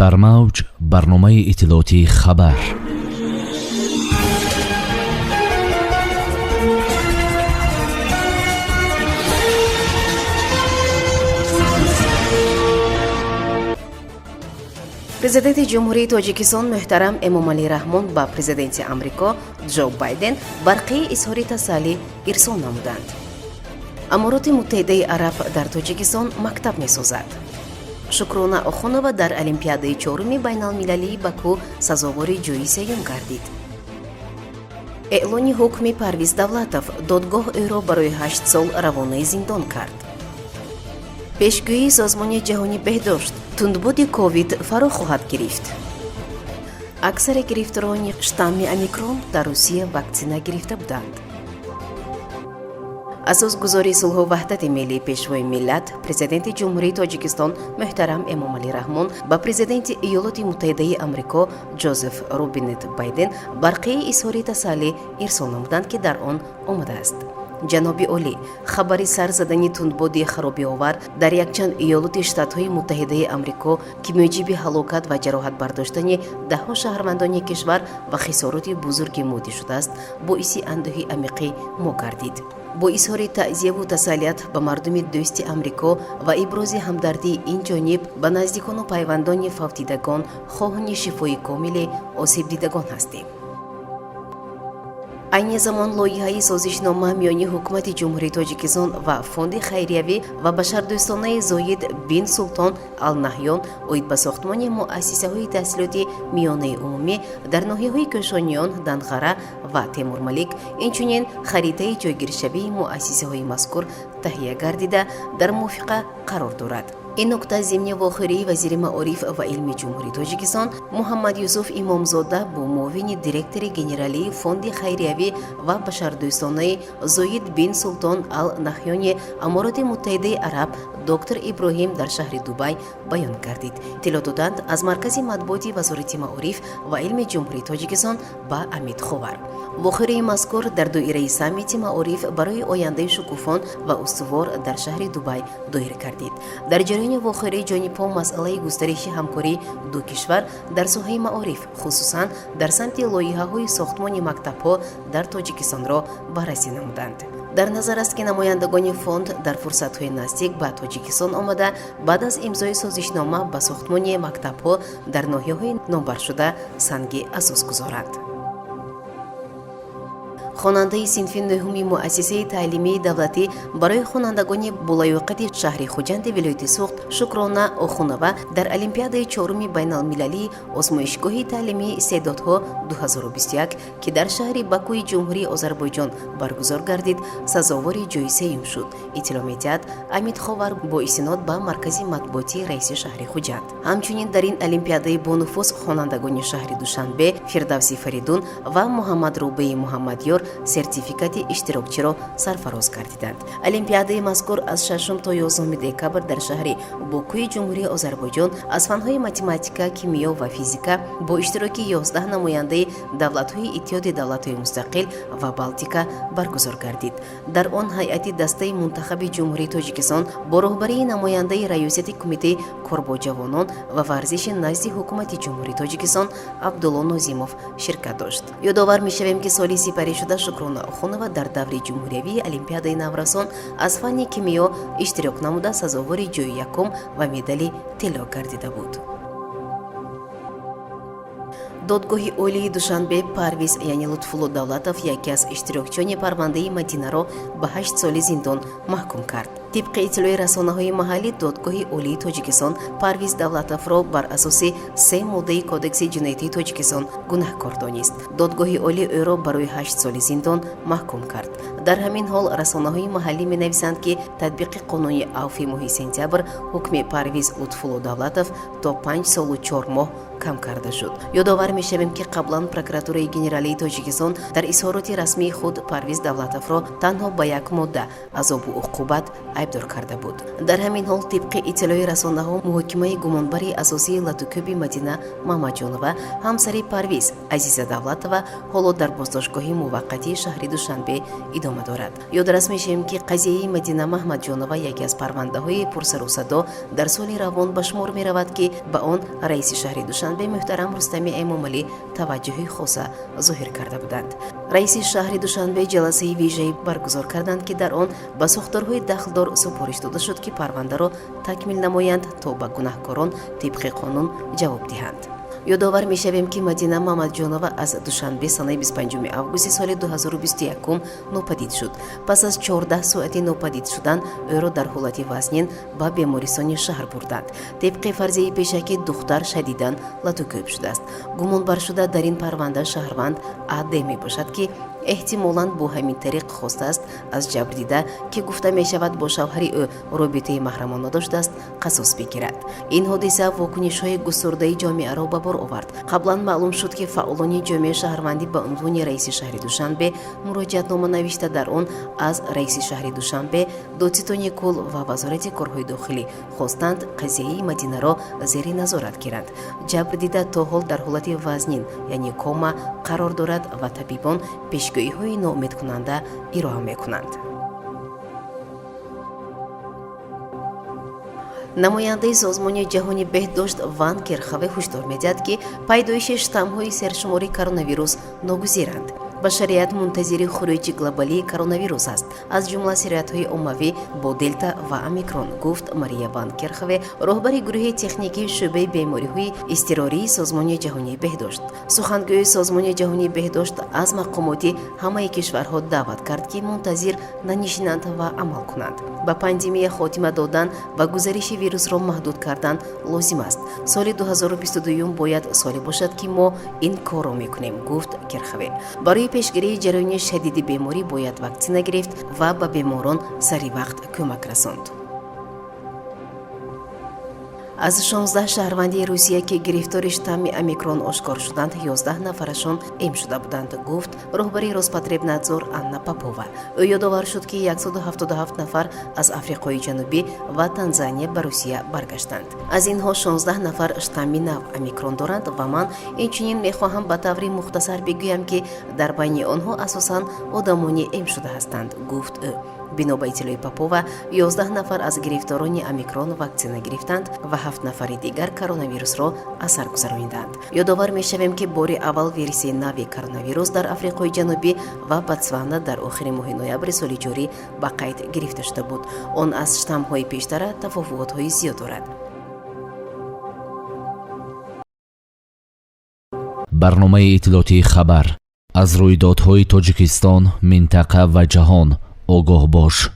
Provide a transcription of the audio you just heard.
Дар мавҷ барномаи иттилоотии «Хабар». Президенти Ҷумҳурии Тоҷикистон муҳтарам Эмомалӣ Раҳмон ба президенти Амрико Ҷо Байден барқии изҳори тасаллӣ ирсол намуданд. Амороти Муттаҳидаи Араб дар Тоҷикистон мактаб месозад. Шукрона Охунова дар Олимпиадаи чоруми байналмилалии Баку сазовори ҷои сеюм гардид. Эълони ҳукми Парвиз Давлатов: додгоҳ ӯро барои 8 сол равонаи зиндон кард. Пешгӯии Созмони Ҷаҳонӣ беҳдошт: тундбуди ковид фаро хоҳад гирифт. Аксари гирифторони штамми омикрон дар Русия ваксина гирифта буданд. Асосгузори сулҳу ваҳдати миллӣ, Пешвои миллат, Президенти Ҷумҳурии Тоҷикистон муҳтарам Эмомалӣ Раҳмон ба президенти Иёлоти Муттаҳидаи Амрико Ҷозеф Робинет Байден барқии изҳори тасаллӣ ирсол намуданд, ки дар он омадааст: Ҷаноби олӣ, хабари сар задани тундбоди харобиовар дар якчанд иёлоти Штатҳои Муттаҳидаи Амрико, ки мӯҷиби ҳалокат ва ҷароҳат бардоштани даҳҳо шаҳрвандони кишвар ва хисороти бузурги моддӣ шудааст, боиси андӯҳи амиқи мо гардид. Бо изҳори таъзияву тасаллият ба мардуми дӯсти Амрико ва ибрози ҳамдардии ин ҷониб ба наздикону пайвандони фавтидагон хоҳони шифои комили осебдидагон ҳастем. Айни замон лоиҳаи созишнома миёни Ҳукумати Ҷумҳурии Тоҷикистон ва Фонди хайриявӣ ва башардӯстонаи Зоид бин Султон Ал Наҳён оид ба сохтмони муассисаҳои таҳсилоти миёнаи умумӣ дар ноҳияҳои Кӯшониён, Данғара ва Темурмалик, инчунин харитаи ҷойгиршавии муассисаҳои мазкур таҳия гардида, дар мувофиқа қарор дорад. Ин нукта зимни вохӯрии вазири маориф ва илми Ҷумҳурии Тоҷикистон Муҳаммад Юсуф Имомзода бо муовини директори генералии Фонди хайриявӣ ва башардӯстонаи Зоид бин Султон Ал Наҳёни Амороти Муттаҳидаи Араб доктор Иброҳим дар шаҳри Дубай баён гардид, иттилоъ доданд аз маркази матбуоти Вазорати маориф ва илми Ҷумҳурии Тоҷикистон ба Амид Ховар. Вохӯрии мазкур дар доираи саммити маориф барои ояндаи шукуфон ва устувор дар шаҳри Дубай доир гардид. Дар ҷараёни вохӯрии ҷонибҳо масъалаи густариши ҳамкории ду кишвар дар соҳаи маориф, хусусан дар самти лоиҳаҳои сохтмони мактабҳо дар Тоҷикистонро баррасӣ намуданд. Дар назар аст, ки намояндагони фонд дар фурсатҳои наздик ба Тоҷикистон омада, баъд аз имзои созишнома ба сохтмони мактабҳо дар ноҳияҳои номбаршуда санги асос гузоранд. Хонандаи синфи нӯҳуми муассисаи таълимии давлатӣ барои хонандагони болаёқати шаҳри Хуҷанди вилояти Суғд Шукрона Охунова дар Олимпиадаи чоруми байналмилалии озмоишгоҳи таълимии истеъдодҳо 2021, ки дар шаҳри Бакуи Ҷумҳурии Озарбойҷон баргузор гардид, сазовори ҷои сеюм шуд, иттилоъ медиҳад Амид Ховар бо истинод ба маркази матбуотии раиси шаҳри Хуҷанд. Ҳамчунин дар ин олимпиадаи бонуфуз хонандагони шаҳри Душанбе Фирдавси Фаридун ва Муҳаммадрубеи Муҳаммадёр сертификати иштирокчиро сарфароз гардиданд. Олимпиадаи мазкур аз 6 то 11 декабр дар шаҳри Бокуи Ҷумҳурии Озарбойҷон аз фанҳои математика, кимиё ва физика бо иштироки 11 намояндаи давлатҳои Иттиҳоди Давлатҳои Мустақил ва Балтика баргузор гардид. Дар он ҳайати дастаи мунтахаби Ҷумҳурии Тоҷикистон бо роҳбарии намояндаи раёсати Кумитаи кор бо ҷавонон ва варзиши назди Ҳукумати Ҷумҳурии Тоҷикистон Абдулло Нозимов ширкат дошт. Ёдовар мешавем, ки соли сипаришуда Шукрона Охунова дар даври ҷумҳуриявии олимпиадаи наврасон аз фанни кимиё иштирок намуда, сазовори ҷои якум ва медали тилло гардида буд. Додгоҳи Олии Душанбе Парвиз, яъне Лутфулло Давлатов, яке аз иштирокчиёни парвандаи Мадинаро ба 8 соли зиндон маҳкум кард. Тибқи иттилои расонаҳои маҳаллӣ, Додгоҳи Олии Тоҷикистон Парвиз Давлатовро бар асоси се моддаи Кодекси ҷиноятии Тоҷикистон гунаҳкор донист. Додгоҳи Олӣ ӯро барои 8 соли зиндон маҳкум кард. Дар ҳамин ҳол расонаҳои маҳаллӣ менависанд, ки татбиқи қонуни авфи моҳи сентябр ҳукми Парвиз Лутфулло Давлатов то 5 солу 4 моҳ кам. Кам карда шуд. Ёдовар мешавем, ки қаблан Прокуратураи генералии Тоҷикистон дар изҳороти расмии худ Парвиз Давлатовро танҳо ба як модда, азобу уқубат, айбдор карда буд. Дар ҳамин ҳол, тибқи иттилои расонаҳо, муҳокимаи гумонбари асосии латукӯби Мадина Мамаҷонова, ҳамсари Парвиз, Азиза Давлатова, ҳоло дар боздоштгоҳи муваққатии шаҳри Душанбе идома дорад. Ёдрас мешавем, ки қазияи Мадина Маҳмадҷонова яке аз парвандаҳои пурсарусадо дар соли равон ба шумор меравад, ки ба он раиси шаҳри Душанбе муҳтарам Рустами Эмомалӣ таваҷҷӯҳи хоса зоҳир карда буданд. Раиси шаҳри Душанбе ҷаласаи вижаӣ баргузор карданд, ки дар он ба сохторҳои дахлдор супориш дода шуд, ки парвандаро такмил намоянд, то ба гунаҳкорон тибқи қонун ҷавоб диҳанд. Ёдовар мешавем, ки Мадина Мамадҷонова аз Душанбе санаи 25 августи соли 2021 нопадид шуд. Пас аз 14 соати нопадид шудан ӯро дар ҳолати вазнин ба бемористони шаҳр бурданд. Тибқи фарзияи пешакӣ, духтар шадидан латукӯб шудааст. Гумонбаршуда дар ин парванда шаҳрванд АД мебошад, ки эҳтимолан бо ҳамин тариқ хостааст аз ҷабрдида, ки гуфта мешавад, бо шавҳари ӯ робитаи маҳрамона доштааст, қасос бигирад. Ин ҳодиса вокунишҳои густурдаи ҷомеаро ба бор овард. Қаблан маълум шуд, ки фаъолони ҷомеаи шаҳрвандӣ ба унвони раиси шаҳри Душанбе муроҷиатнома навишта, дар он аз раиси шаҳри Душанбе, додситони кулл ва Вазорати корҳои дохилӣ хостанд, қазияи Мадинаро зери назорат гиранд. Ҷабрдида то ҳол дар ҳолати вазнин, яъне кома, қарор дорад ва табибон пешгӯиҳои ноумедкунанда ироа мекунанд. Намояндаи Созмони ҷаҳони беҳдошт Ван Керхаве ҳушдор медиҳад, ки пайдоиши штаммҳои сершумори коронавирус ногузиранд. Башарият мунтазири хуруҷи глобалии коронавирус аст, аз ҷумла сироятҳои оммавӣ бо Делта ва Омикрон, гуфт Мария Ван Керхаве, роҳбари гурӯҳи техникии шӯъбаи бемориҳои изтирории Созмони ҷаҳонии беҳдошт. Сухангӯи Созмони ҷаҳонии беҳдошт аз мақомоти ҳамаи кишварҳо даъват кард, ки мунтазир нанишинанд ва амал кунанд. Ба пандемия хотима додан ва гузариши вирусро маҳдуд кардан лозим аст. Соли 2022 бояд соле бошад, ки мо ин корро мекунем, гуфт Керхаве. Барои пешгирии ҷараёни шадиди беморӣ бояд ваксина гирифт ва ба беморон сари вақт кӯмак расонд. Аз 16 шаҳрванди Русия, ки гирифтори штамми Омикрон ошкор шуданд, 11 нафарашон эм шуда буданд, гуфт роҳбари Роспотребнадзор Анна Попова. Ӯ ёдовар шуд, ки 177 нафар аз Африқои Ҷанубӣ ва Танзания ба Русия баргаштанд. Аз инҳо 16 нафар штамми нав Омикрон доранд ва ман инчунин мехоҳам ба таври мухтасар бигӯям, ки дар байни онҳо асосан одамони эм шуда ҳастанд, гуфт ӯ. Бино ба иттилои Попова, 11 нафар аз гирифторони Омикрон ваксина гирифтанд ва ҳафт нафари дигар коронавирусро асар гузарониданд. Ёдовар мешавем, ки бори аввал вируси нави коронавирус дар Африқои Ҷанубӣ ва Ботсвана дар охири моҳи ноябри соли ҷорӣ ба қайд гирифта шуда буд. Он аз штаммҳои пештара тафовутҳои зиёд дорад. Барномаи иттилоотии «Хабар». Аз рӯйдодҳои Тоҷикистон, минтақа ва ҷаҳон огоҳ бош.